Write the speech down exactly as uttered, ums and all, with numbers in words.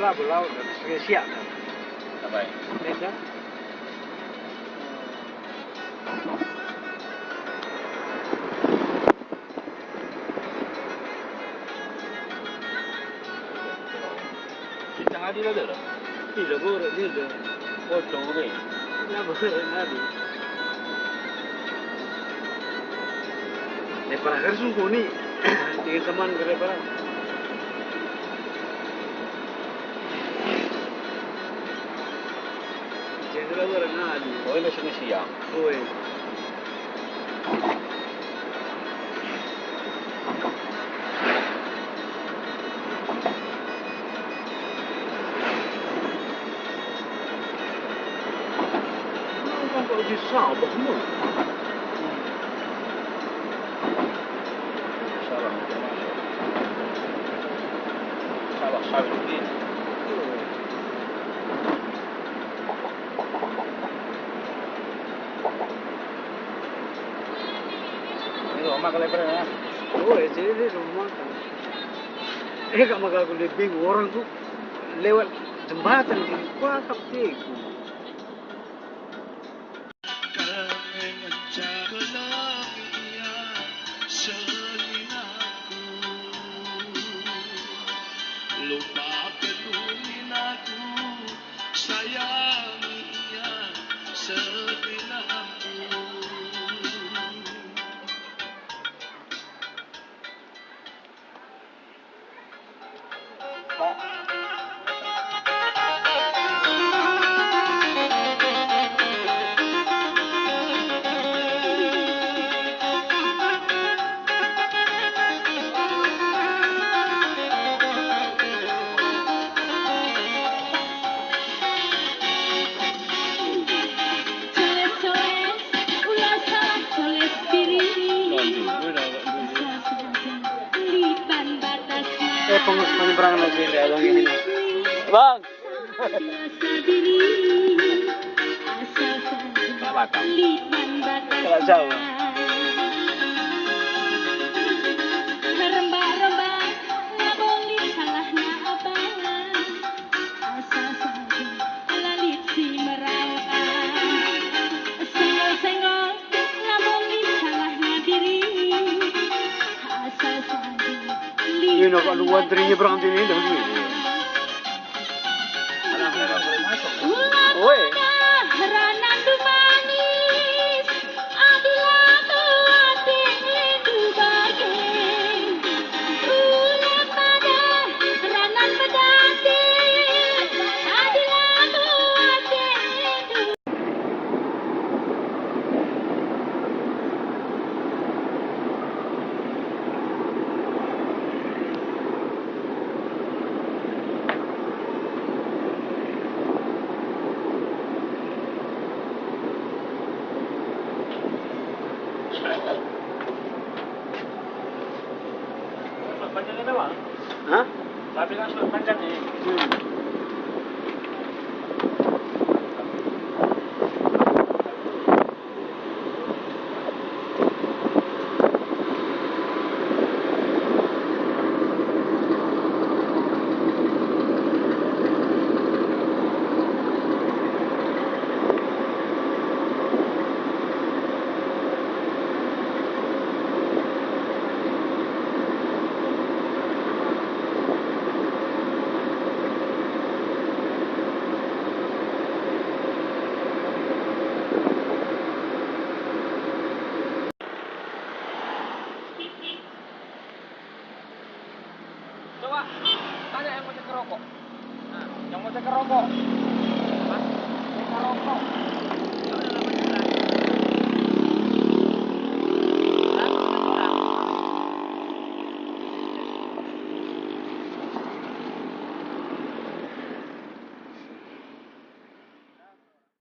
Apa lau, dan seterusnya. Apa ya? Beda. Sitang adi la dero. Ila gore nina. Pocong be. La gore nadi. Lepara kan sungkuni. Dengan teman ke lepara. Jadi la gore nadi. Oh, ini sini siang. Oi. Salah, salah sawit ini. Ini rumah kali, Bre, ya? Oh, ya, jadi ini rumah. Eh, kak maka aku lebih bingung orang tuh lewat jembatan gini, kuakap tiku. Kami ngenca keleng ia seninangku. Lupaken unin aku, sayangi ia seninangku. Coles-coles, ula salah coles diri. Asa saja, lipan batasna. Eh, pengurus penyeberangan lagi, ya, Bang, ini. Bang. Asa diri, asa saja, lipan batasna. Salah jauh. Rembak-rembak, labo lit salahna abang. Asa saja, la lit si merawa. Senggol-senggol, labo lit salahna diri. Asa saja, lit. Ini nak luar dirinya berang sini dah. Oi. Ranan manis, adi la ate bage. Ula pada ranan pedati, adi la ate. Hah? Tapi kan sudah panjang nih. Hmm. Coba tanya yang mau cek rokok. Nah, yang mau cek rokok.